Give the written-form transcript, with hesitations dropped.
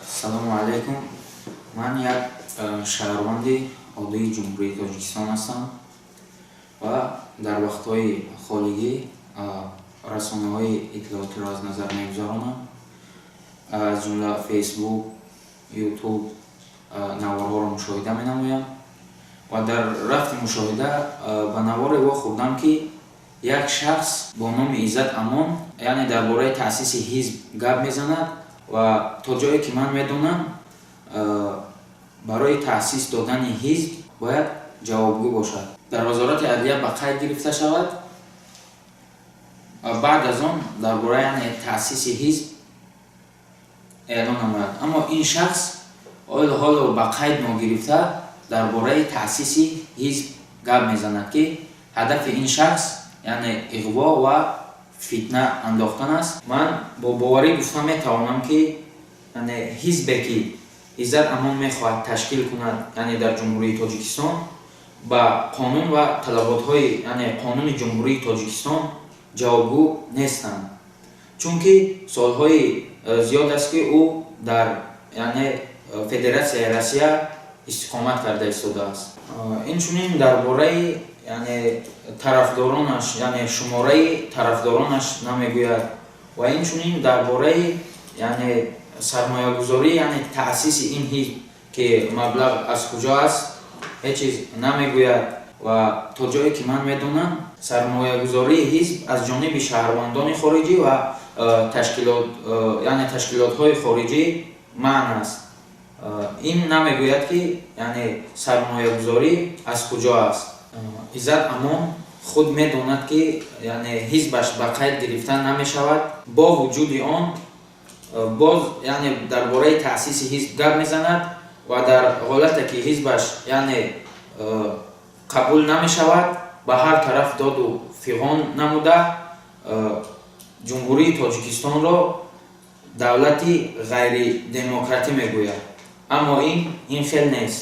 Салому алайкум. Ман як шаҳрванди оддии Ҷумҳурии Тоҷикистон ҳастам ва дар вақтҳои холигӣ расонаҳои иттилоотиро аз назар мегузаронам, аз ҷумла Фейсбук, Ютуб, наворҳоро мушоҳида менамоям ва дар рафти мушоҳида ба наворе вохӯрдам, ки як шахс бо номи Иззат Амон, яъне дар бораи таъсиси ҳизб гап мезанад. Ва то ҷое ки ман медонам, барои таъсис додани ҳизб бояд ҷавобгӯ бошад, дар Вазорати адлия ба қайд гирифта шавад ва баъд аз он дар бораи, яъне, таъсиси ҳизб эълон намояд. Аммо ин шахс ҳоло ба қайд ногирифта дар бораи таъсиси ҳизб гап мезанад, ки ҳадафи ин шахс, яъне, иғво ва фитна андохтан аст. Ман бо боварӣ гуфта метавонам, ки, яъне, ҳизбе ки Иззат Амон мехоҳад ташкил кунад, яъне дар Ҷумҳурии Тоҷикистон, ба қонун ва талаботҳои, яъне қонуни Ҷумҳурии Тоҷикистон ҷавобгӯ нестанд, чунки солҳои зиёд аст, ки ӯ дар, яъне, Федератсияи Россия истиқомат карда истодааст. Инчунин дар бораи, яъне, тарафдоронаш, яъне шумораи тарафдоронаш намегӯяд ва инчунин дар бораи, яъне, сармоягузорӣ, яъне таъсиси ин ҳизб, ки маблағ аз куҷо аст, ҳеҷ чиз намегӯяд. Ва то ҷое ки ман медонам, сармоягузории ҳизб аз ҷониби шаҳрвандони хориҷӣ ва ташкилот, яъне ташкилотҳои хориҷӣ манъ аст. Ин намегӯяд, ки, яъне, сармоягузорӣ аз куҷо аст. Иззат Амон худ медонад, ки, яъне, ҳизбаш ба қайд гирифта намешавад. Бо вуҷуди он боз, яъне, дар бораи таъсиси ҳизб гап мезанад ва дар ҳолате ки ҳизбаш, яъне, қабул намешавад, ба ҳар тараф доду фиғон намуда, Ҷумҳурии Тоҷикистонро давлати ғайридемократӣ мегӯяд. Аммо ин хел нест.